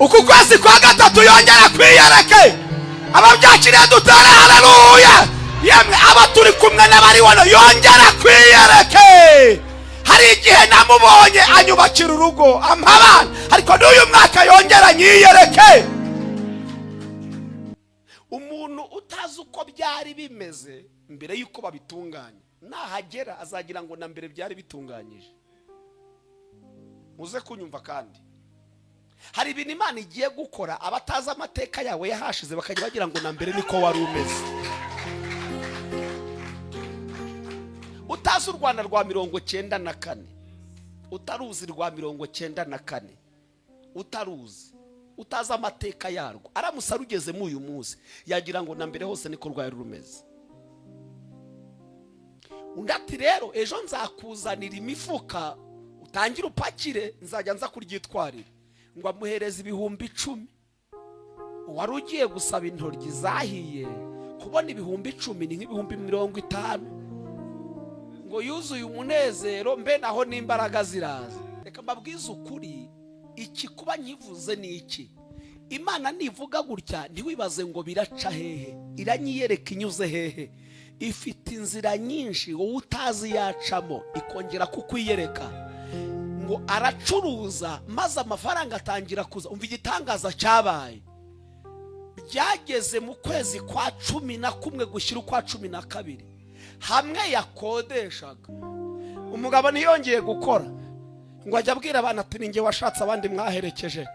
Uku kwezi kwa gatatu yongera kwiyereke. Ababyakiriye dutare haleluya. Yemwe aba turi kumwe n'abari wano, yongera kwiyereke. Hari igihe namubonye anyubakira urugo, ampa abana, ariko n'uyu mwaka yongera nyiyereke. Umuntu utazi uko byari bimeze mbere y'uko babitunganya, nahagera azagira ngo na mbere byari bitunganyije. Muze kunyumva. Kandi hari ibintu Imana igiye gukora, abatazi amateka yawe yahashize bakajya bagira ngo na mbere niko wari umeze. Utazi u Rwanda rwa 94, utaruzi rwa 94, utaruzi, utazi amateka yarwo, aramutse arugezemo uyu munsi yagira ngo na mbere hose niko rwari rumeze. Undi ati rero ejo nzakuzanira imifuka utangire upakire, nzajya nza kuryitwarira. Ngo amuhereze 10,000. Uwari ugiye gusaba intoryi zahiye, kubona 10,000 ni nk'ibihumbi 50. Ngo yuzuye umunezero, mbe naho n'imbaraga ziraza. Reka mbabwize ukuri, iki kuba nkivuze ni iki: Imana nivuga gutya, ntiwibaze ngo biraca hehe, iranyiyereka inyuze hehe. Ifite inzira nyinshi wowe utazi yacamo, ikongera kukwiyereka. Ngo aracuruza maze amafaranga atangira kuza. Umva igitangaza cyabaye: byageze mu kwezi kwa 11 gushyira ukwa 12, hamwe yakodeshaga, umugabo ntiyongeye gukora. Ngo ajya abwira abana ati ninjye washatse abandi mwaherekeje.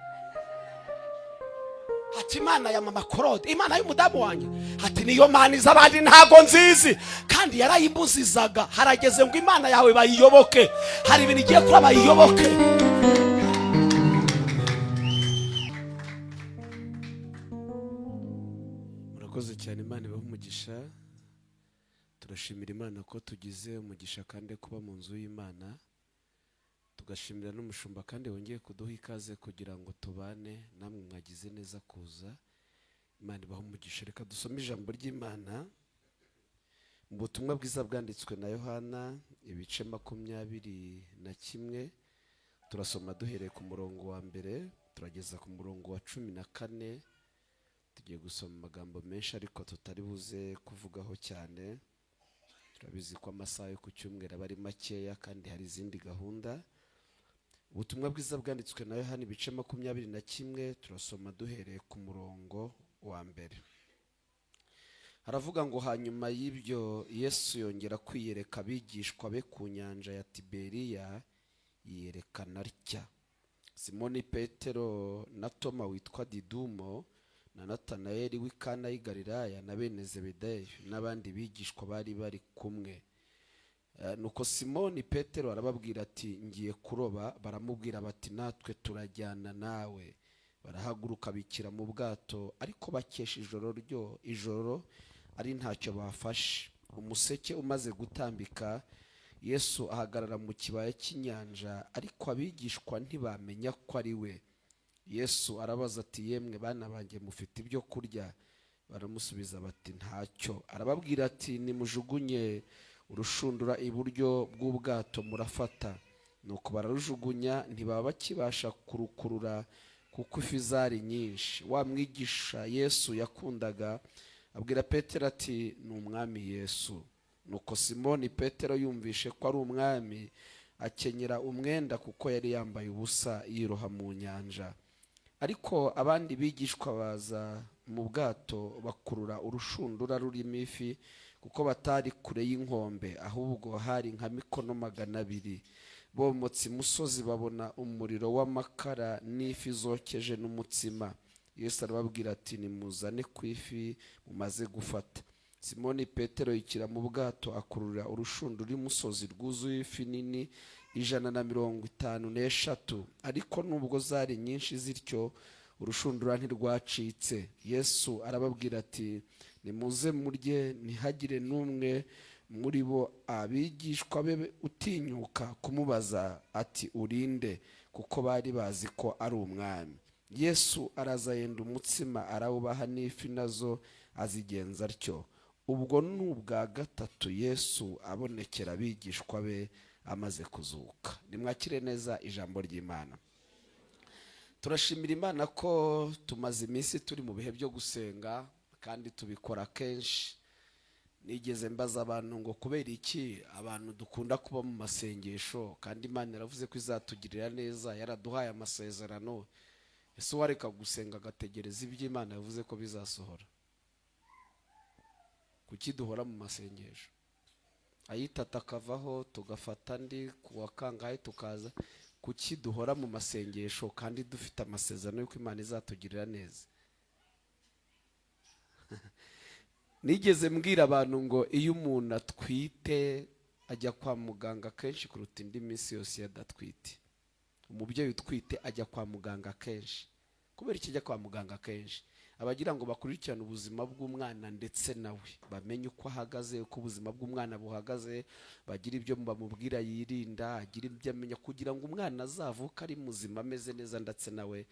Ati Imana ya mama Claude, Imana y'umudamu wanjye, ati niyo mana iz'abandi ntago nzizi, kandi yarayimbuzizaga. Harageze ngo Imana yawe bayiyoboke. Hari ibintu igiye kuba, bayiyoboke. Murakoze cyane, Imana ibahe umugisha. Turashimira Imana ko tugize umugisha kandi kuba mu nzu y'Imana, tugashimira n'umushumba kandi wongeye kuduha ikaze kugira ngo tubane namwe. Mwagize neza kuza, Imana ibahe umugisha. Reka dusome ijambo ry'Imana mu butumwa bwiza bwanditswe na Yohana, ibice 21. Turasoma duhereye ku murongo wa 1 turageza ku murongo wa 14. Tugiye gusoma amagambo menshi ariko tutari buze kuvugaho cyane. Turabizi ko amasaha yo ku cyumweru aba ari makeya kandi hari izindi gahunda. Ubutumwa bwiza bwanditswe na Yohana, ibice 21, turasoma duhereye ku murongo wa 1. Haravuga ngo: hanyuma y'ibyo Yesu yongera kwiyereka abigishwa be ku nyanja ya Tiberiya, yiyerekana atya: Simoni Petero na Toma witwa Didumo na Natanayeli w'i Kana y'i Galilaya na bene Zebedayo n'abandi bigishwa bari bari kumwe. Nuko Simoni Petero arababwira ati ngiye kuroba. Baramubwira bati natwe turajyana nawe. Barahaguruka bikira mu bwato, ariko bakesha ijoro ryo ijoro ari ntacyo bafashe. Umuseke umaze gutambika, Yesu ahagarara mu kibaya cy'inyanja, ariko abigishwa ntibamenya ko ari we. Yesu arabaza ati yemwe bana banjye, mufite ibyo kurya? Baramusubiza bati ntacyo. Arababwira ati nimujugunye urushundura iburyo bw'ubwato murafata. Nuko bararujugunya, ntibaba bakibasha kurukurura kuko ifi zari nyinshi. Wa mwigisha Yesu yakundaga abwira Petero ati ni Umwami Yesu. Nuko Simoni Petero yumvishe ko ari Umwami, akenyera umwenda kuko yari yambaye ubusa, yiroha mu nyanja. Ariko abandi bigishwa baza mu bwato, bakurura urushundura rurimo ifi, kuko batari kure y'inkombe, ahubwo hari nka mikono 200. Bomotse imusozi babona umuriro w'amakara n'ifi zokeje n'umutsima. Yesu arababwira ati nimuzane ku ifi mumaze gufata. Simoni Petero yikira mu bwato, akurura urushundura imusozi rwuzuye ifi nini 153, ariko nubwo zari nyinshi zityo urushundura ntirwacitse. Yesu arababwira ati nimuze murye. Ntihagire n'umwe muri bo abigishwa be utinyuka kumubaza ati urinde, kuko bari bazi ko ari Umwami. Yesu araza yenda umutsima arawubaha, n'ifi nazo azigenza atyo. Ubwo ni ubwa gatatu Yesu abonekera abigishwa be amaze kuzuka. Nimwakire neza ijambo ry'Imana. Turashimira Imana ko tumaze iminsi turi mu bihe byo gusenga kandi tubikora kenshi. Nigeze mbaza abantu ngo kubera iki abantu dukunda kuba mu masengesho, kandi Imana yaravuze ko izatugirira neza, yaraduhaye amasezerano? Ese uwareka gusenga agategereza ibyo Imana yavuze ko bizasohora? Kuki duhora mu masengesho? Ayitata akavaho, tugafata andi ku wa kangahe tukaza. Kuki duhora mu masengesho kandi dufite amasezerano y'uko Imana izatugirira neza? Nigeze mbwira abantu ngo iyo umuntu atwite ajya kwa muganga kenshi kuruta indi minsi yose iyo adatwite. Umubyeyi utwite ajya kwa muganga kenshi. Kubera iki ajya kwa muganga kenshi? Abagira ngo bakurikirane ubuzima bw'umwana ndetse nawe bamenye uko ahagaze, uko ubuzima bw'umwana buhagaze, bagire ibyo bamubwira yirinda, agire ibyo amenya, kugira ngo umwana azavuke ari muzima, ameze neza, ndetse nawe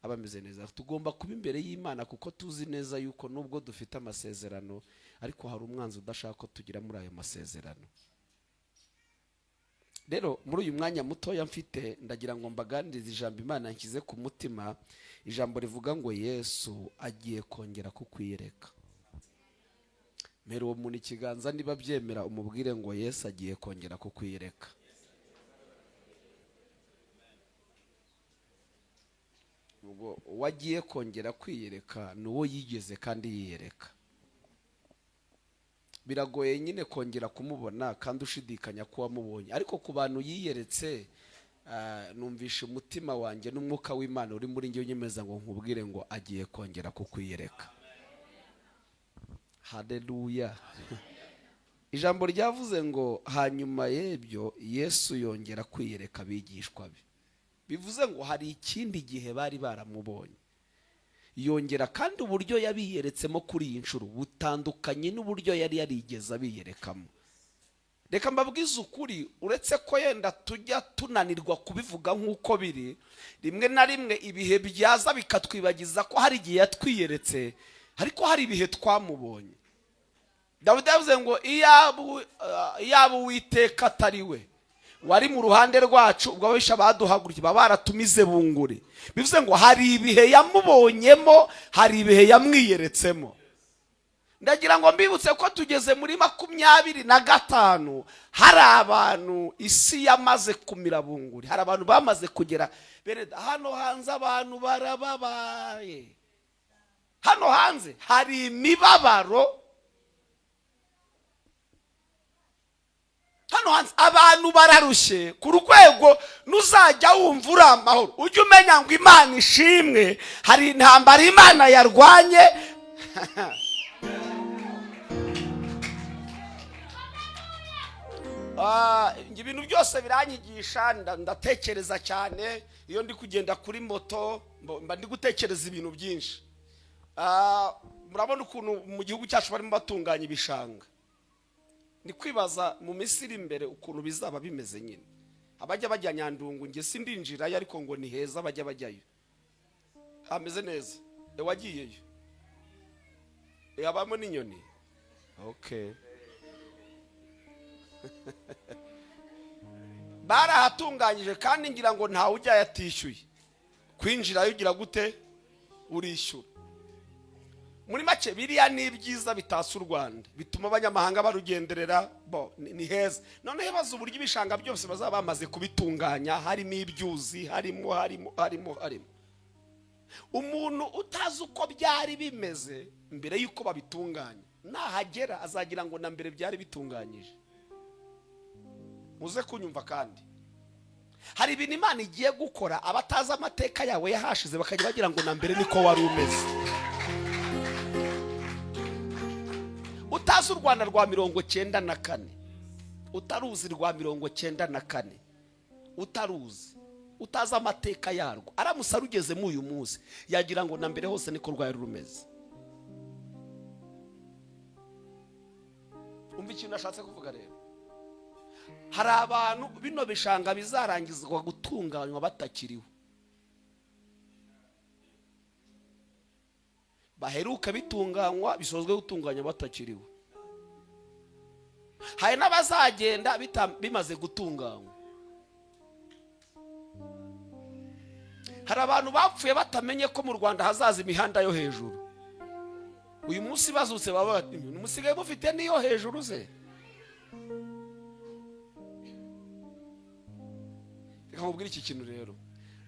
aba ameze neza. Tugomba kuba imbere y'Imana kuko tuzi neza yuko nubwo dufite amasezerano, ariko hari umwanzi udashaka ko tugira muri ayo masezerano. Rero muri uyu mwanya mutoya mfite, ndagira ngo mbaganirize ijambo Imana nshyize ku mutima, ijambo rivuga ngo Yesu agiye kongera kukwiyereka. Mpera uwo muntu ikiganza niba abyemera, umubwire ngo Yesu agiye kongera kukwiyereka. Ubwo uwo agiye kongera kwiyereka ni uwo yigeze kandi yiyereka. Biragoye nyine kongera kumubona kandi ushidikanya ko wamubonye, ariko ku bantu yiyeretse, numvishe umutima wanjye n'umwuka w'Imana uri muri njye unyemeza ngo nkubwire ngo agiye kongera kukwiyereka. Haleluya. Ijambo ryavuze ngo hanyuma y'ibyo Yesu yongera kwiyereka abigishwa be. Bivuze ngo hari ikindi gihe bari baramubonye. Yongera kandi uburyo yabiyeretsemo kuri iyi nshuro butandukanye n'uburyo yari yarigeze abiyerekamo. Reka mbabwize ukuri, uretse ko yenda tujya tunanirwa kubivuga nk'uko biri, rimwe na rimwe ibihe byaza bikatwibagiza ko hari igihe yatwiyeretse, ariko hari ibihe twamubonye. Dawidi yavuze ngo iyaba Uwiteka atari we wari mu ruhande rwacu, ubwo ababisha baduhagurukiye baba baratumize bunguri. Bivuze ngo hari ibihe yamubonyemo, hari ibihe yamwiyeretsemo. Ndagira ngo mbibutse ko tugeze muri 25, hari abantu isi yamaze kumira bunguri, hari abantu bamaze kugera bene hano hanze, abantu barababaye. Hano hanze hari imibabaro, hano hanze abantu bararushye ku rwego nuzajya wumva uri amahoro, ujye umenya ngo Imana ishimwe, hari intambara Imana yarwanye. Ibintu byose biranyigisha, ndatekereza cyane. Iyo ndi kugenda kuri moto mba ndi gutekereza ibintu byinshi. Murabona ukuntu mu gihugu cyacu barimo batunganya ibishanga. Ni kwibaza mu minsi iri imbere ukuntu bizaba bimeze nyine. Abajya bajya Nyandungu, njye sindinjirayo, ariko ngo ni heza, bajya bajyayo hameze neza. Wagiyeyo? Habamo n'inyoni. Okay. Barahatunganyije kandi ngira ngo ntawe ujyayo atishyuye. Kwinjirayo ugira gute? Urishyura. Muri make biriya ni ibyiza bitasa u Rwanda, bituma abanyamahanga barugenderera, bo ni heza. Noneho baza uburyo ibishanga byose bazaba bamaze kubitunganya, harimo ibyuzi, harimo harimo harimo harimo. Umuntu utazi uko byari bimeze mbere y'uko babitunganya, nahagera azagira ngo na mbere byari bitunganyije. Muze kunyumva. Kandi hari ibintu Imana igiye gukora, abatazi amateka yawe yahashize bakajya bagira ngo na mbere niko wari umeze. Utazi u Rwanda rwa 94, utaruzi rwa 94, utaruzi, utazi amateka yarwo, aramutse arugezemo uyu munsi yagira ngo na mbere hose niko rwari rumeze. Umva ikintu ashatse kuvuga rero. Hari abantu bino bishanga bizarangizwa gutunganywa batakiriho, baheruka bitunganywa, bisozwe gutunganywa batakiriho. Hari n'abazagenda bimaze gutunganywa. Hari abantu bapfuye batamenye ko mu Rwanda hazaza imihanda yo hejuru. Uyu munsi bazutse baba bati: "Musigaye mufite n'iyo hejuru ze?" Reka nkubwire iki kintu rero.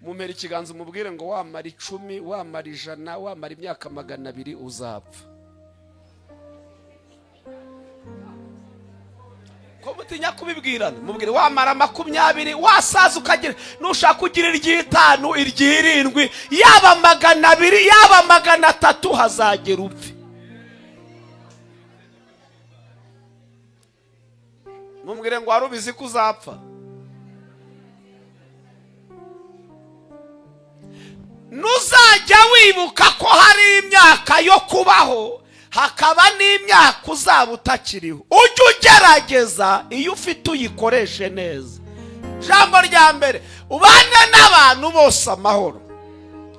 Mumpera ikiganza, umubwire ngo: wamara 10, wamara 100, wamara imyaka 200, uzapfa. Ko mutinya kubibwirana? Mubwire: wamara 20, wasaza ukagira, nushaka ugira iry'itanu, iry'irindwi, yaba 200, yaba 300, hazagera upfe. Mubwire ngo: wari ubizi ko uzapfa? Nuzajya wibuka ko hari imyaka yo kubaho, hakaba n'imyaka uzaba utakiriho, ujye ugerageza iyo ufite uyikoreshe neza. Ijambo rya mbere: ubane n'abantu bose amahoro,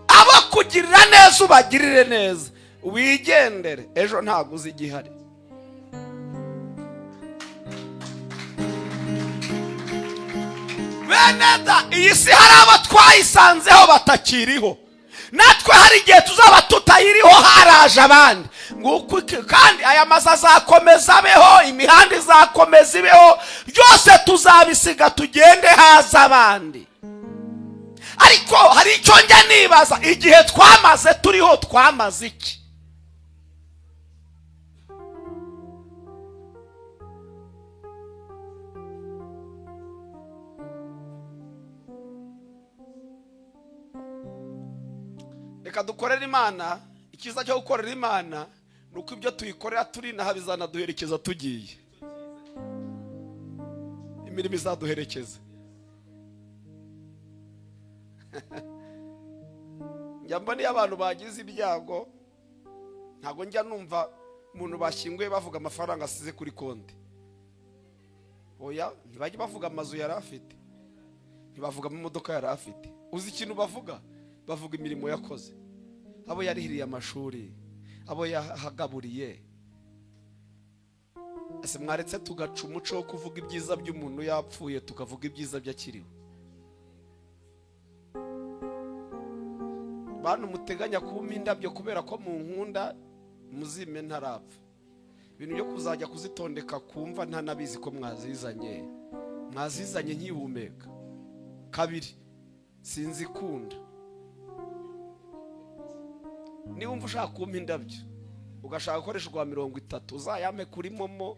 abo kugirira neza ubagirire neza, wigendere. Ejo ntabwo uzi igihari. Bene da, iyi si hari abo twayisanzeho batakiriho, natwe hari igihe tuzaba tutayiriho, haraje abandi. Nguko kandi aya mazu azakomeza abeho, imihanda izakomeza ibeho, byose tuzabisiga tugende, haza abandi. Ariko hari icyo njya nibaza: igihe twamaze turiho, twamaze iki? Reka dukorere Imana. Icyiza cyo gukorera Imana ni uko ibyo tuyikorera turi inaha bizanaduherekeza tugiye, imirimo izaduherekeza. Njya mbona iyo abantu bagize ibyago, ntabwo njya numva umuntu bashyinguye bavuga amafaranga asize kuri konti. Oya, ntibajya bavuga amazu yari afite, ntibavuga amamodoka yari afite. Uzi ikintu bavuga? Bavuga imirimo yakoze, abo yarihiriye amashuri, abo yahagaburiye. Ese mwaretse tugaca umuco wo kuvuga ibyiza by'umuntu yapfuye, tukavuga ibyiza by'akiriho? Bantu muteganya kumpa indabyo kubera ko munkunda, muzime ntarapfa. Ibintu byo kuzajya kuzitondeka kumva ntanabizi ko mwazizanye, mwazizanye nkihumeka. Kabiri, sinzikunda. Niba wumva ushaka kumpa indabyo, ugashaka gukoresha urwa 30, uzayampe kuri MoMo,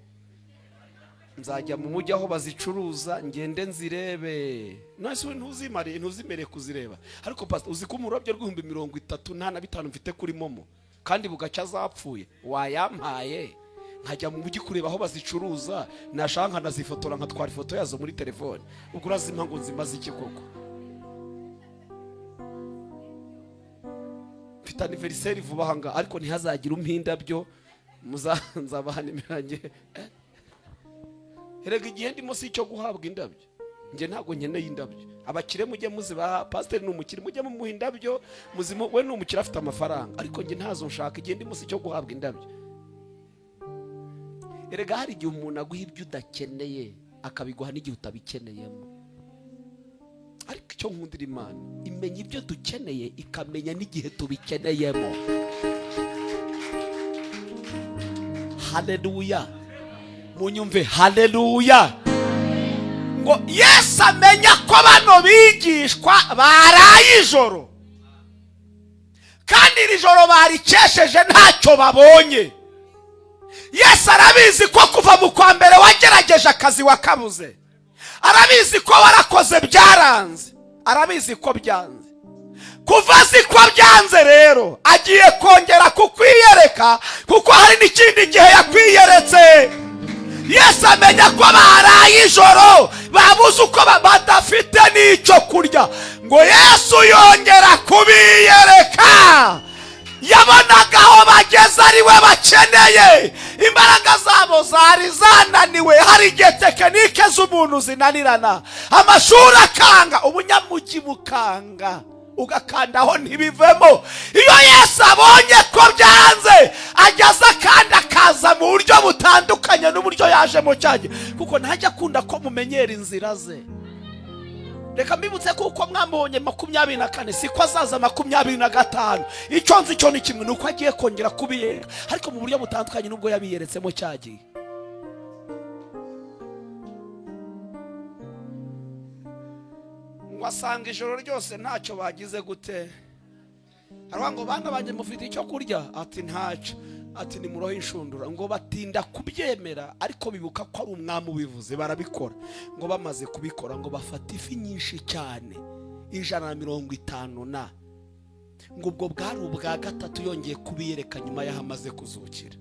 nzajya mu mujyi aho bazicuruza, ngende nzirebe. None we ntuzimare, ntuzimere kuzireba. Ariko pastor, uzi ko umurabyo rw'ibihumbi 30 nta na bitanu mfite kuri MoMo, kandi bugacya zapfuye? Wayampaye nkajya mu mujyi kureba aho bazicuruza, nashaka nkanazifotora, nkatwara ifoto yazo muri telefone. Ubwo urazimpa ngo nzimaze iki koko? Mfite anniversaire vuba aha ngaha, ariko ntihazagire umpa indabyo, nzabaha nimero yanjye. Erega igihe ndimo si icyo guhabwa indabyo. Njye ntabwo nkeneye indabyo. Abakire mujye muzibaha. Pasiteri ni umukire, mujye mumuha indabyo muzimu, we ni umukire, afite amafaranga, ariko njye ntazo nshaka. Igihe ndimo si icyo guhabwa indabyo. Erega hari igihe umuntu aguha ibyo udakeneye, akabiguha n'igihe utabikeneyemo. Ariko icyo nkundira Imana, imenya ibyo dukeneye, ikamenya n'igihe tubikeneyemo. Haleluya! Munyumve, haleluya! Ngo Yesu amenya ko bano bigishwa baraye ijoro, kandi iri joro barikesheje ntacyo babonye. Yesu arabizi ko kuva mu kwa mbere wagerageje akazi wakabuze, arabizi ko warakoze byaranze, arabizi ko byanze. Kuva azi ko byanze rero, agiye kongera kukwiyereka, kuko hari n'ikindi gihe yakwiyeretse. Yesu amenya ko baraye ijoro, babuze uko badafite n'icyo kurya. Ngo Yesu yongera kubiyereka. Yabonaga aho bageze ari we bakeneye, imbaraga zabo zari zananiwe. Hari igihe technique z'umuntu zinanirana, amashuri akanga, ubunyamujyi bukanga, ugakandaho ntibivemo. Iyo Yesu abonye ko byanze, ageze kandi akaza mu buryo butandukanye n'uburyo yajemo cyagihe, kuko ntajya akunda ko mumenyera inzira ze. Reka mbibutse kuko mwamubonye 24 siko azaza 25. Icyo nzi cyo ni kimwe, ni uko agiye kongera kubiyereka, ariko mu buryo butandukanye n'ubwo yabiyeretsemo cyagiye. Ngo asanga ijoro ryose ntacyo bagize gute. Aravuga ngo: "Bana banjye, mufite icyo kurya?" Ati: "Ntacyo." Ati: "Nimurohe inshundura." Ngo batinda kubyemera, ariko bibuka ko ari umwami ubivuze, barabikora. Ngo bamaze kubikora, ngo bafata ifi nyinshi cyane, 150 na. Ngo ubwo bwari ubwa gatatu yongeye kubiyereka nyuma y'aho amaze kuzukira.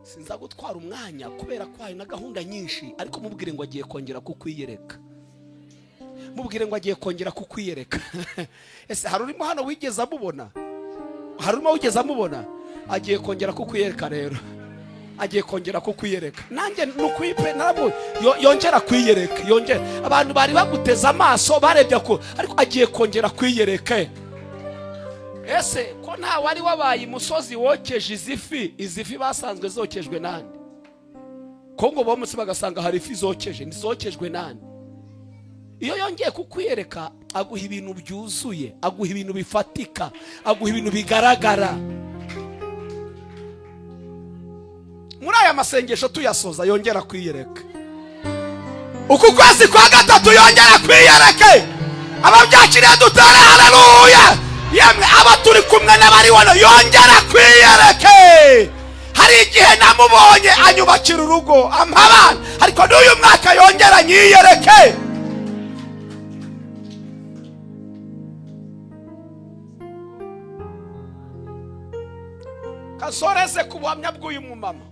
Sinza gutwara umwanya kubera ko hari na gahunda nyinshi, ariko mubwire ngo agiye kongera kukwiyereka. Mubwire ngo agiye kongera kukwiyereka. Ese hari urimo hano wigeze amubona? Hari urimo wigeze amubona? Agiye kongera kukwiyereka rero, agiye kongera kukwiyereka. Nanjye ni ukwipe narabu yongera kwiyereka, yongera. Abantu bari baguteze amaso barebye ko, ariko agiye kongera kwiyereka. Ese ko nta wari wabaye imusozi wokeje izi fi? Izi fi basanzwe zokejwe nande? Ko ngo bomutse bagasanga hari ifi zokeje, ntizokejwe nande? Iyo yongeye kukwiyereka, aguha ibintu byuzuye, aguha ibintu bifatika, aguha ibintu bigaragara. Muri aya masengesho tuyasoza, yongera kwiyereka. Uku kwezi kwa gatatu yongera kwiyereke. Ababyakiriye dutere haleluya. Yemwe aba turi kumwe n'abari hano, yongera kwiyereke. Hari igihe namubonye anyubakira urugo, ampa abana, ariko n'uyu mwaka yongera nyiyereke. Kasoreze ku buhamya bw'uyu mumama.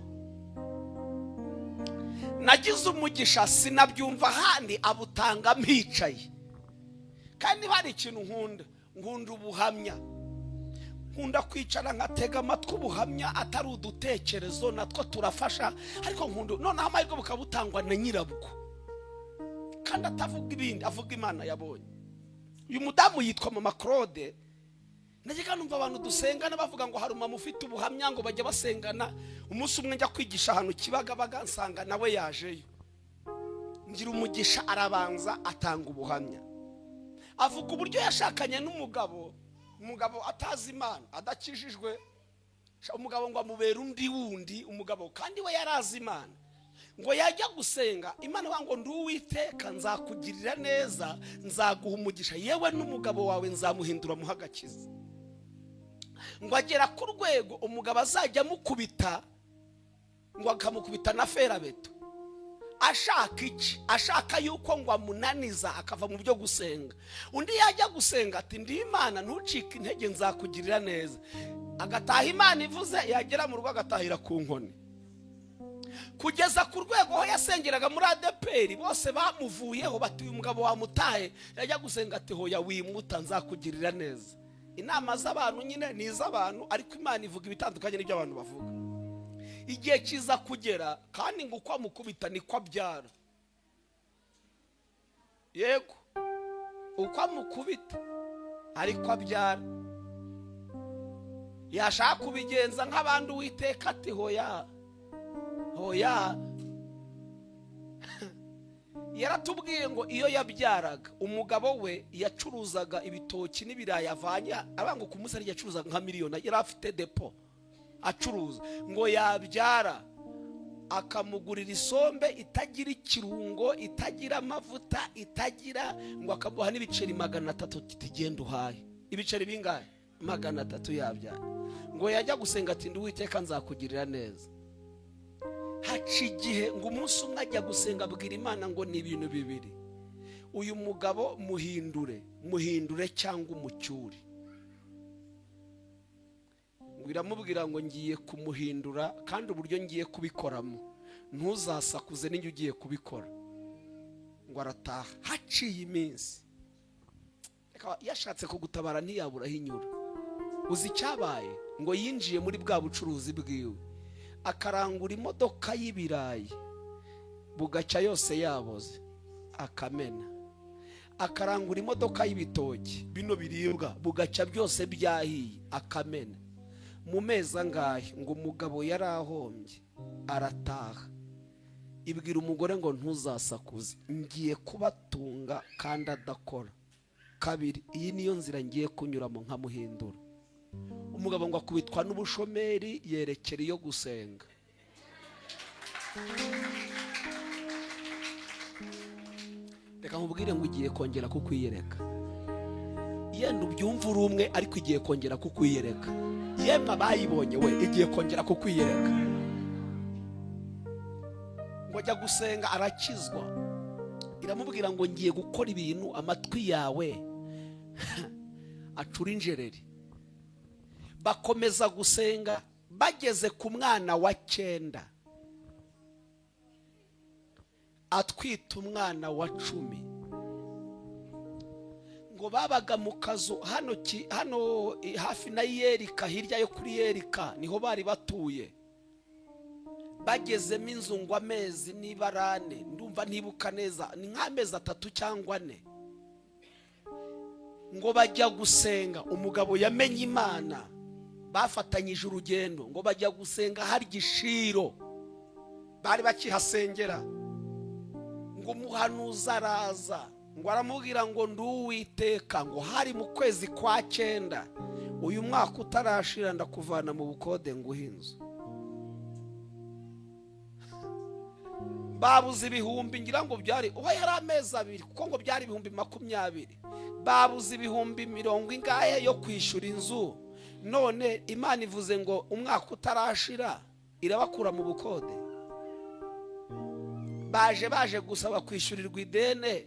Nagize umugisha, sinabyumva ahandi, abutanga mpicaye. Kandi hari ikintu nkunda, nkunda ubuhamya. Nkunda kwicara nkatega amatwi ubuhamya, atari udutekerezo, natwo turafasha, ariko nkunda noneho amahirwe bukaba butangwa na nyirabwo, kandi atavuga ibindi, avuga Imana yabonye. Uyu mudamu yitwa Mama Claude. Najyaga numva abantu dusengana bavuga ngo hari umama ufite ubuhamya, ngo bajya basengana. Umunsi umwe njya kwigisha ahantu Kibagabaga, nsanga nawe yajeyo. Ngira umugisha, arabanza atanga ubuhamya, avuga uburyo yashakanye n'umugabo, umugabo atazi Imana, adakijijwe. Umugabo ngo amubere undi wundi. Umugabo kandi we yarazi Imana. Ngo yajya gusenga Imana ivuga ngo: "Ndi Uwiteka, nzakugirira neza, nzaguha umugisha, yewe n'umugabo wawe nzamuhindura muhe agakiza." Ngo agera ku rwego umugabo azajya amukubita, ngo akamukubita na ferabeto. Ashaka iki? Ashaka yuko ngo amunaniza akava mu byo gusenga. Undi yajya gusenga ati: "Ndi Imana, ntucike intege, nzakugirira neza." Agataha Imana ivuze, yagera mu rugo agatahira ku nkoni, kugeza ku rwego aho yasengeraga muri ADEPR bose bamuvuyeho, bati: "Uyu mugabo wamutaye." Yajya gusenga ati: "Hoya, wimuta, nzakugirira neza." Inama z'abantu nyine ni iz'abantu, ariko Imana ivuga ibitandukanye n'ibyo abantu bavuga. Igihe kiza kugera kandi ngo uko amukubita niko abyara. Yego, uko amukubita ariko abyara. Yashaka kubigenza nk'abandi, Uwiteka ati: "Hoya, hoya." Yaratubwiye ngo iyo yabyaraga, umugabo we yacuruzaga ibitoki n'ibirayi avanye abanga ku munsi, yacuruzaga nka miliyoni, yari afite depo acuruza. Ngo yabyara akamugurira isombe itagira ikirungo, itagira amavuta, itagira, ngo akamuha n'ibiceri 300, tugenda uhaye. Ibiceri bingahe? 300. Yabyara, ngo yajya gusenga ati: "Ndi Uwiteka, nzakugirira neza." Haca igihe, ngo umunsi umwe ajya gusenga, abwira Imana ngo ni ibintu bibiri: uyu mugabo muhindure, muhindure cyangwa umucyure. Ngo iramubwira ngo: "Ngiye kumuhindura, kandi uburyo ngiye kubikoramo ntuzasakuze n'ijya ugiye kubikora." Ngo arataha. Haciye iminsi, yashatse kugutabara ntiyabura aho inyura. Uzi icyabaye? Ngo yinjiye muri bwa bucuruzi bwiwe, akarangura imodoka y'ibirayi, bugacya yose yaboze, akamena. Akarangura imodoka y'ibitoki, bino biribwa, bugacya byose byahiye, akamena. Mu mezi angahe, ngo umugabo yari ahombye. Arataha. Ibwira umugore ngo ntuzasakuze, ngiye kubatunga kandi adakora. Kabiri, iyi niyo nzira ngiye kunyuramo nkamuhindura. Umugabo ngo akubitwa n'ubushomeri, yerekera iyo gusenga. Reka nkubwire ngo ugiye kongera kukwiyereka. Yenda ubyumva uri umwe, ariko igiye kongera kukwiyereka. Yemwe abayibonye we, igiye kongera kukwiyereka. Ngo ajya gusenga arakizwa. Iramubwira ngo ngiye gukora ibintu amatwi yawe acura injereri. Bakomeza gusenga, bageze ku mwana wa 9 atwita umwana wa 10. Ngo babaga mu kazu hano hafi na Yerika, hirya yo kuri Yerika niho bari batuye. Bagezemo inzu ngo amezi niba ari 4, ndumva ntibuka neza, ni nk'amezi 3 cyangwa 4. Ngo bajya gusenga, umugabo yamenye Imana, bafatanyije urugendo, ngo bajya gusenga hari gishiro, bari bakihasengera. Ngo umuhanuzi araza, ngo aramubwira ngo nduwiteka, ngo hari mu kwezi kwa 9, uyu mwaka utarashira ndakuvana mu bukode nguhe inzu. Babuze ibihumbi, ngira ngo byari uba yari amezi 2, kuko ngo byari 20,000. Babuze 40,000 ingahe yo kwishyura inzu. None Imana ivuze ngo umwaka utarashira irabakura mu bukode. Baje gusaba kwishyurirwa idene,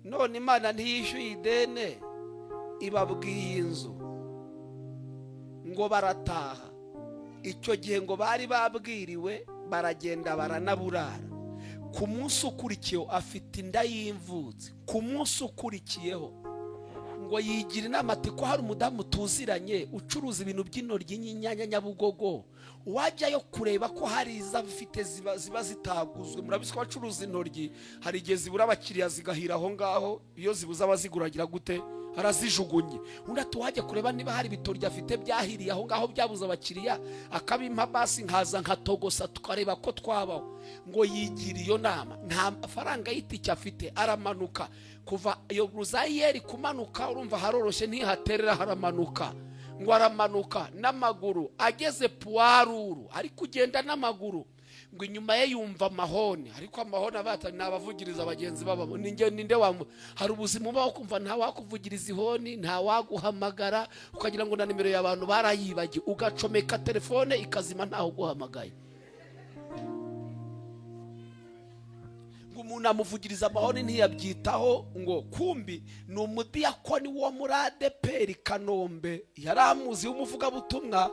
none Imana ntiyishyuye idene, ibabwiye inzu. Ngo barataha. Icyo gihe ngo bari babwiriwe, baragenda baranaburara. Ku munsi ukurikiyeho afite inda y'imvutsi. Ku munsi ukurikiyeho ngo yigira inama ati ko hari umudamu tuziranye ucuruza ibintu by'intoryi n'inyanya Nyabugogo, wajyayo kureba ko hari izo afite ziba zitaguzwe. Murabizi ko abacuruza intoryi hari igihe zibura abakiriya zigahira aho ngaho, iyo zibuze abazigura agira gute, arazijugunye. Undi ati wajya kureba niba hari ibitoryi afite byahiriye aho ngaho byabuze abakiriya, akabimpa basi nkaza nkatogosa tukareba ko twabaho. Ngo yigira iyo nama, nta mafaranga y'itike afite, aramanuka kuva iyo ruzayeri kumanuka, urumva haroroshye ntihaterera, haramanuka. Ngo aramanuka n'amaguru, ageze puwaruru ari kugenda n'amaguru, ngo inyuma ye yumva amahoni, ariko amahoni abata nabavugiriza bagenzi babo. Ninjye ninde wa hari ubuzima ubaho kumva nta wakuvugiriza ihoni, nta waguhamagara, ukagira ngo na nimero y'abantu barayibagiwe, ugacomeka telefone ikazima ntaho uguhamagaye. Ngo umuntu amuvugiriza amahoni ntiyabyitaho, ngo kumbi ni umudiyakoni wo muri ADEPR Kanombe, yari amuzi w'umuvugabutumwa.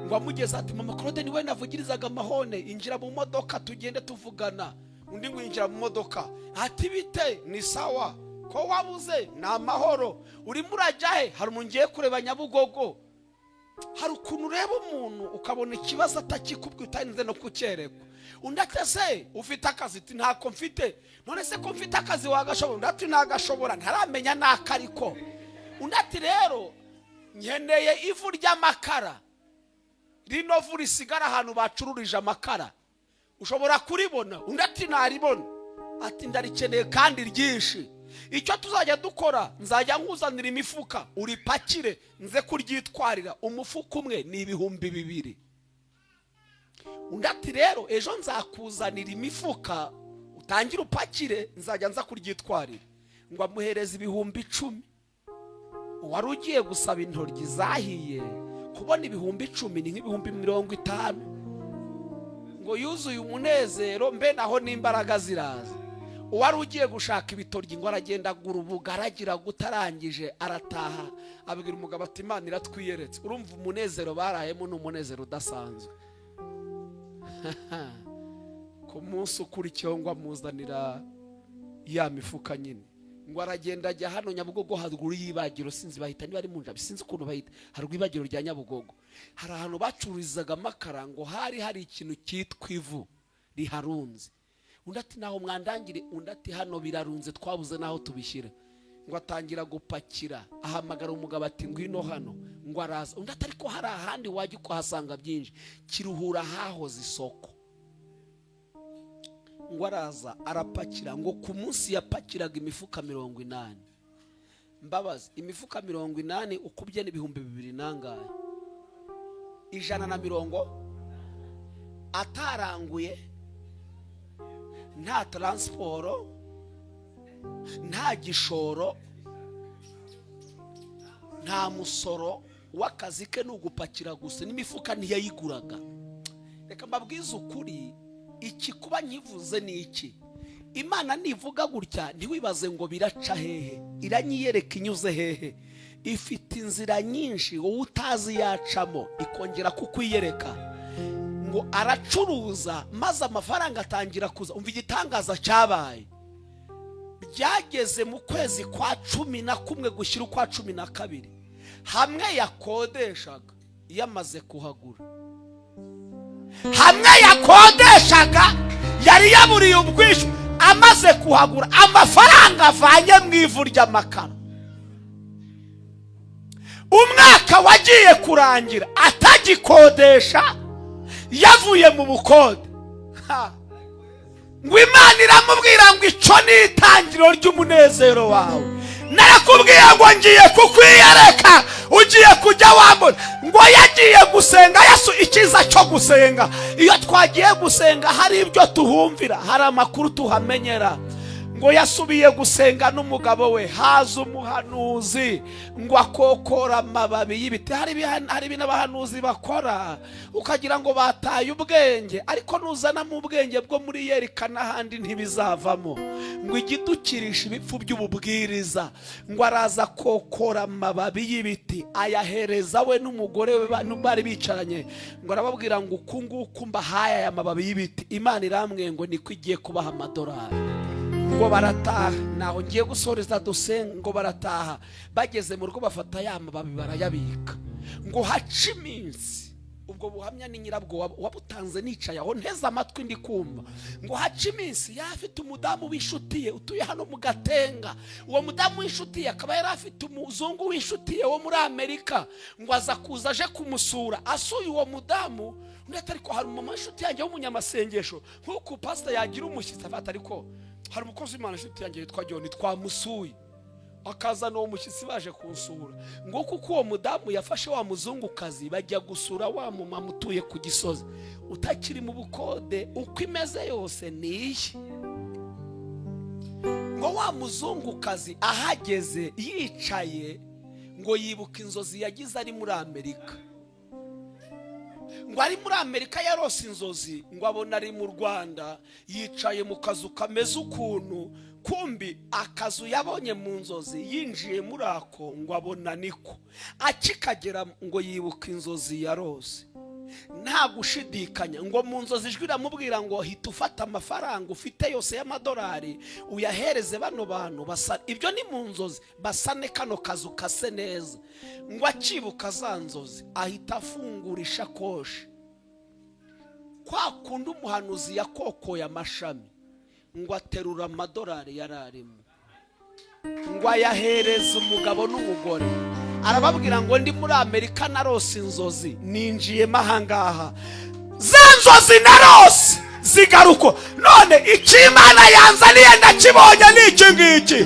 Ngo amugeze ati mama Claude niwe navugirizaga amahone, injira mu modoka tugende tuvugana. Undi ngo yinjira mu modoka ati bite, ni sawa, ko wabuze, ni amahoro, urimo urajya he? Hari umuntu ngiye kureba Nyabugogo. Hari ukuntu ureba umuntu ukabona ikibazo atakikubwiye, utarinze no kucyerekwa. Undi ati ese ufite akazi? Ati ntako mfite. None se ko mfite akazi wagashobora? Undi ati nagashobora, ntaramenya n'akariko. Undi ati rero nkeneye ivu ry'amakara, rino vu risigara ahantu bacururije amakara, ushobora kuribona? Undi ati naribona. Ati ndarikeneye kandi ryinshi. Icyo tuzajya dukora, nzajya nkuzanira imifuka uripakire nze kuryitwarira. Umufuka umwe ni 2000. Undi ati rero ejo nzakuzanira imifuka utangire upakire, nzajya nza kuryitwarira. Ngo amuhereze 10,000. Uwari ugiye gusaba intoryi zahiye, kubona 10,000 ni nk'ibihumbi 50. Ngo yuzuye umunezero, mbe naho n'imbaraga ziraza. Uwari ugiye gushaka ibitoryi ngo aragenda agura ubugaragira gutarangije, arataha abwira umugabo ati Imana iratwiyeretse. Urumva umunezero barayemo ni umunezero udasanzwe. Ku munsi ukurikiyeho ngo amuzanira ya mifuka nyine, ngo aragenda ajya hano Nyabugogo haruguru y'ibagiro, sinzi bahita niba ari mu njabi, sinzi ukuntu bahita, haruguru y'ibagiro rya Nyabugogo hari ahantu bacururizaga amakara, ngo hari hari ikintu cyitwa ivu riharunze. Undi ati naho mwandangire, undi ati hano birarunze twabuze naho tubishyira. Ngo atangira gupakira, ahamagara umugabo ati ngwino hano, ngo araza. Undi ati ariko hari ahandi wajya ukahasanga byinshi, Kiruhura hahoze isoko. Ngo araza arapakira. Ngo ku munsi yapakiraga imifuka 80. Mbabazi, imifuka 80 ukubye n'2000 nangahe? 150. Ataranguye, nta transport, nta gishoro, nta musoro w'akazi ke, ni ugupakira gusa, n'imifuka ntiyayiguraga. Reka mbabwize ukuri, iki kuba nkivuze ni iki: Imana nivuga gutya, ntiwibaze ngo biraca hehe, iranyiyereka inyuze hehe. Ifite inzira nyinshi wowe utazi yacamo ikongera kukwiyereka. Ngo aracuruza, maze amafaranga atangira kuza. Umva igitangaza cyabaye: byageze mu kwezi kwa 11 gushyira ukwa 12, hamwe yakodeshaga yamaze kuhagura. Hamwe yakodeshaga yari yaburiye ubwishyu, amaze kuhagura, amafaranga avanye mu ivu ry'amakara. Umwaka wagiye kurangira atagikodesha, yavuye mu bukode. Ha. Ngo Imana iramubwira ngo icyo ni itangiriro ry'umunezero wawe, narakubwiye ngo ngiye kukwiyereka, ugiye kujya wambona. Ngo yagiye gusenga. Yesu, icyiza cyo gusenga, iyo twagiye gusenga hari ibyo tuhumvira, hari amakuru tuhamenyera. Ngo yasubiye gusenga n'umugabo we, haza umuhanuzi ngo akokora amababi y'ibiti. Hari ibintu abahanuzi bakora ukagira ngo bataye ubwenge, ariko nuzanamo ubwenge bwo muri yerika n'ahandi ntibizavamo. Ngo igidukirisha ibipfu by'ububwiriza. Ngo araza akokora amababi y'ibiti, ayahereza we n'umugore we bari bicaranye. Ngo arababwira ngo uku nguku mbahaye aya mababi y'ibiti, Imana irambwiye ngo niko igiye kubaha amadolari. Ngo barataha, naho ngiye gusoreza dusenga. Ngo barataha, bageze mu rugo bafata ya mababi barayabika. Ngo hace iminsi, ubwo buhamya ni nyirabwo wabutanze, nicaye aho nteze amatwi ndi kumva. Ngo hace iminsi, yari afite umudamu w'inshuti ye utuye hano mu Gatenga. Uwo mudamu w'inshuti ye akaba yari afite umuzungu w'inshuti ye wo muri Amerika. Ngo aza kuza aje kumusura. Asuye uwo mudamu, undi ati: "Ariko hari umumama w'inshuti yanjye w'umunyamasengesho." Nk'uko pasita yagira umushyitsi afata, ariko hari umukozi w'Imana inshuti yanjye yitwa John, twamusuye, akazana uwo mushyitsi baje kunsura. Ngo kuko uwo mudamu yafashe wa muzungukazi, bajya gusura wa mumama utuye ku Gisozi utakiri mu bukode, uko imeze yose ni iye. Ngo wa muzungukazi ahageze yicaye, ngo yibuka inzozi yagize ari muri Amerika. Ngo ari muri Amerika yarose inzozi, ngo abona ari mu Rwanda yicaye mu kazu kameze ukuntu. Kumbi akazu yabonye mu nzozi yinjiye muri ako, ngo abona niko akikagera. Ngo yibuka inzozi yarose, nta gushidikanya, ngo mu nzozi ijwi riramubwira ngo hita ufata amafaranga ufite yose y'amadolari uyahereze bano bantu basa, ibyo ni mu nzozi, basane kano kazu kase neza. Ngo akibuka za nzozi, ahita afungura ishakoshi, kwa kundi umuhanuzi yakokoye amashami, ngo aterura amadolari yari arimo, ngo ayahereza umugabo n'umugore. Arababwira ngo ndi muri Amerika narose inzozi, ninjiyemo ahangaha, za nzozi narose zigaruka, none icyo Imana yanzaniye ndakibonye, ni iki ngiki,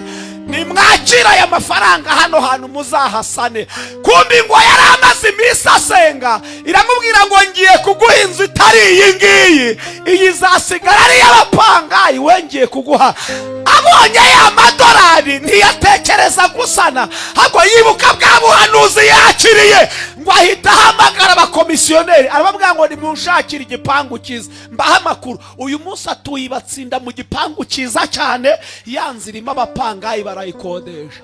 nimwakira aya mafaranga, hano hantu muzahasane. Kumbi ngo yari amaze iminsi asenga, iramubwira ngo ngiye kuguha inzu itari iyi ngiyi, iyi izasigara ari iy'abapangayi, we ngiye kuguha. Abonye ya madolari ntiyatekereza gusana, ahubwo yibuka bwa buhanuzi yakiriye. Ngo ahita ahamagara abakomisiyoneri, arababwira ngo nimunshakire igipangu cyiza, mbahe amakuru. Uyu munsi atuye Batsinda mu gipangu cyiza cyane, ya nzu irimo abapangayi barayikodesha,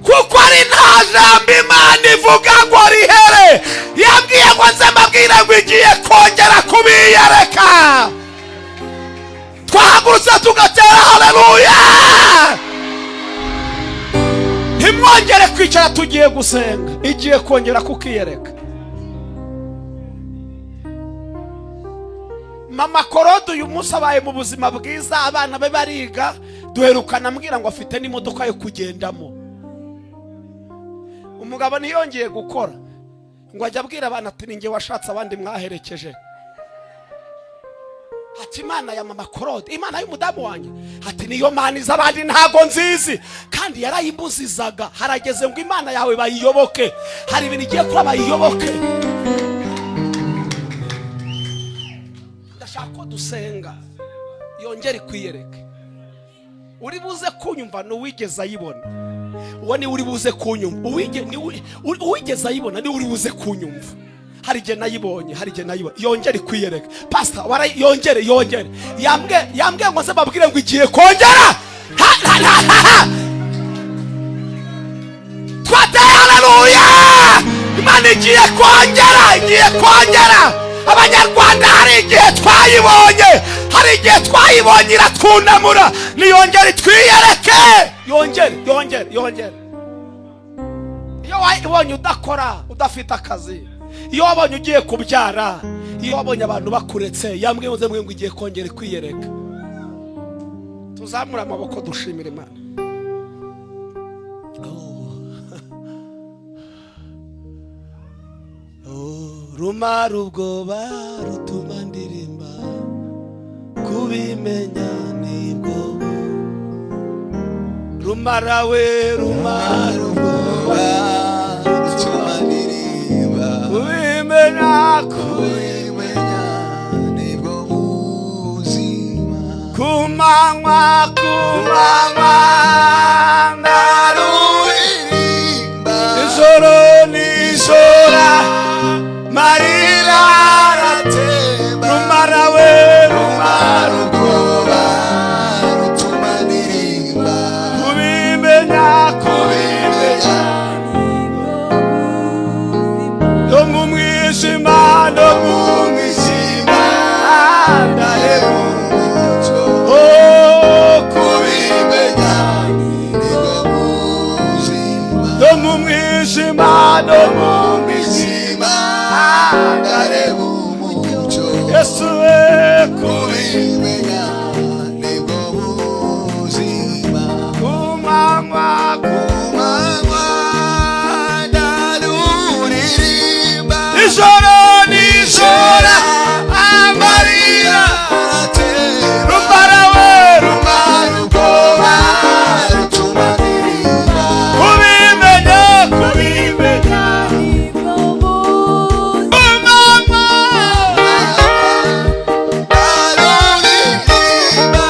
kuko ari nta jambo Imana ivuga ngo rihere. Yabwiye ngo nze mbabwire ngo igiye kongera kubiyereka. Twahagurutse tugatera haleluya! Ntimwongere kwicara, tugiye gusenga. Igiye kongera kukiyereka. Mama Korode uyu munsi abaye mu buzima bwiza, abana be bariga. Duherukana ambwira ngo afite n'imodoka yo kugendamo. Umugabo ntiyongeye gukora, ngo ajya abwira abana ati ninjye washatse, abandi mwaherekeje. Ati: "Imana ya mama Claude, Imana y'umudamu wanjye," ati, "niyo mana iz'abandi ntago nzizi, kandi yarayimbuzizaga." Harageze ngo Imana yawe bayiyoboke. Hari ibintu igiye kuba, bayiyoboke. Ndashaka ko dusenga yongere ikwiyereke. Uri buze kunyumva ni uwigeze ayibona. Uwo niwe uri buze kunyumva. Uwigeze ayibona niwe uri buze kunyumva. Hari igihe nayibonye, hari igihe nayibonye. Yongere ikwiyereke, pastor. Yongere, yongere. Yambwiye ngo nze mbabwire ngo igiye kongera. Ha, ha, ha, ha, ha. Twateye haleluya! Imana igiye kongera, igiye kongera. Abanyarwanda, hari igihe twayibonye, hari igihe twayibonye iratwunamura. Niyongere itwiyereke, yongere, yongere, yongere. Iyo wabonye udakora, udafite akazi, iyo wabonye ugiye kubyara, iyo wabonye abantu bakuretse, yambwiye ngo ngo igiye kongera kwiyereka. Tuzamure amaboko dushimira Imana. Oh. Rumara ubwoba rutuma ndirimba, kubimenya nibwo rumara we, rumara ubwoba rutuma ndirimba, kubimenya, kubimenya nibwo buzima. Kumanywa, kumanywa Ndaruririmba, ijoro nijora marira aratemba, rumara we, rumara rumara ubwoba rutuma ndirimba, kubimenya, kubimenya kubimenya no mu mwijima, no mu mwijima ndareba umucyo, oh kubimenya nibwo buzima, no mu mwijima, no mu mwijima ndareba umucyo, Yesu we, kubimenya nibwo buzima, kumanywa, kumanywa ndaruririmba, ijoro nijora amarira aratemba, rumara we, rumara ubwoba rutuma ndirimba, kubimenya, kubimenya kumanywa ndaruririmba,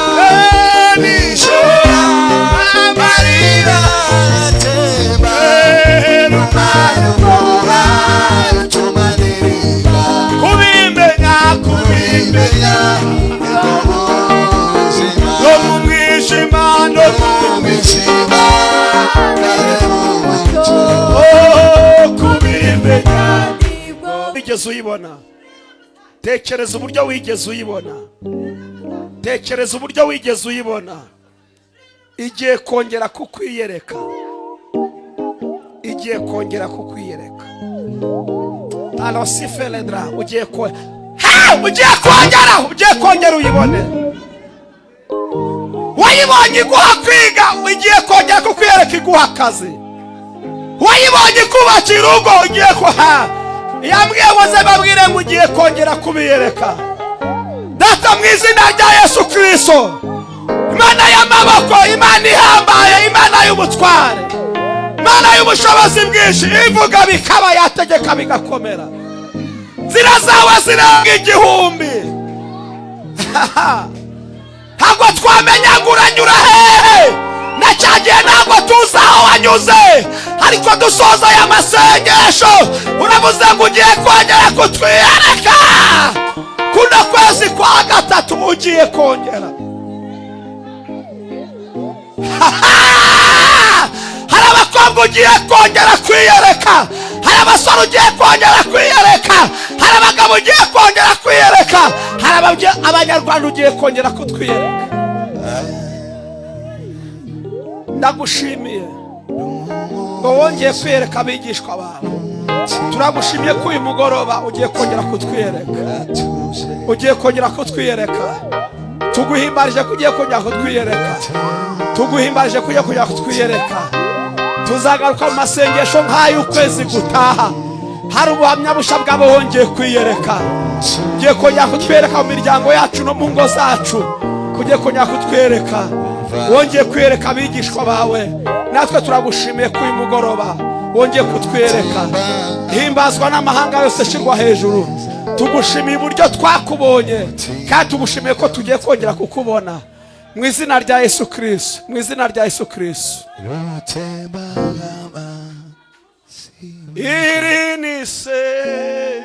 nijora amarira aratemba, rumara ubwoba rutuma ndirimba, kubimenya, kubimenya kubimenya nibwo buzima, no mu mwijima, no mu mwijima ndareba umucyo, Oh, kubimenya. Wigeze uyibona? Tekereza uburyo wigeze uyibona, tekereza uburyo wigeze uyibona. Igiye kongera kukwiyereka, igiye kongera kukwiyereka. Alosifeledra, ugiye ko ha ugiye kongera, ugiye kongera uyibone. Wayibonye iguha kwiga, igiye kongera kukwiyereka iguha akazi. Wayibonye ikubakira urugo, ugiye kuha. Yambwiye ngo nze babwire ngo ugiye kongera kubiyereka. Data, mu izina rya Yesu Kirisito, Imana y'amaboko, Imana ihambaye, Imana y'ubutware, Imana y'ubushobozi bwinshi, ivuga bikaba, yategeka bigakomera, nzira zawe zirenga igihumbi. Ntabwo twamenya ngo uranyura hehe, na cya gihe ntabwo tuzi aho wanyuze, ariko dusoza aya masengesho uravuze ngo ugiye kongera kutwiyereka. Kuno kwezi kwa gatatu ugiye kongera. Hari abakobwa ugiye kongera kwiyereka, hari abasore ugiye kongera kwiyereka, hari abagabo ugiye kongera kwiyereka, hari abanyarwanda ugiye kongera kutwiyereka. Ndagushimiye ngo wongeye kwiyereka abigishwa bawe. Turagushimiye ko uyu mugoroba ugiye kongera kutwiyereka, ugiye kongera kutwiyereka. Tuguhimbarije ko ugiye kongera kutwiyereka, tuguhimbarije ko ugiye kongera kutwiyereka. Tuzagaruka mu masengesho nk'ay'ukwezi gutaha hari ubuhamya bushya bw'abo wongeye kwiyereka. Ugiye kongera kutwereka mu miryango yacu no mu ngo zacu. Ugiye kongera kutwereka, wongeye kwereka abigishwa bawe. Natwe turagushimiye ko uyu mugoroba wongeye kutwereka. Himbazwa n'amahanga yose, ashyirwa hejuru. Tugushimiye uburyo twakubonye, kandi tugushimiye ko tugiye kongera kukubona, mu izina rya Yesu Kirisito, mu izina rya Yesu Kirisito. Rutemba amazi. Iri ni isezerano.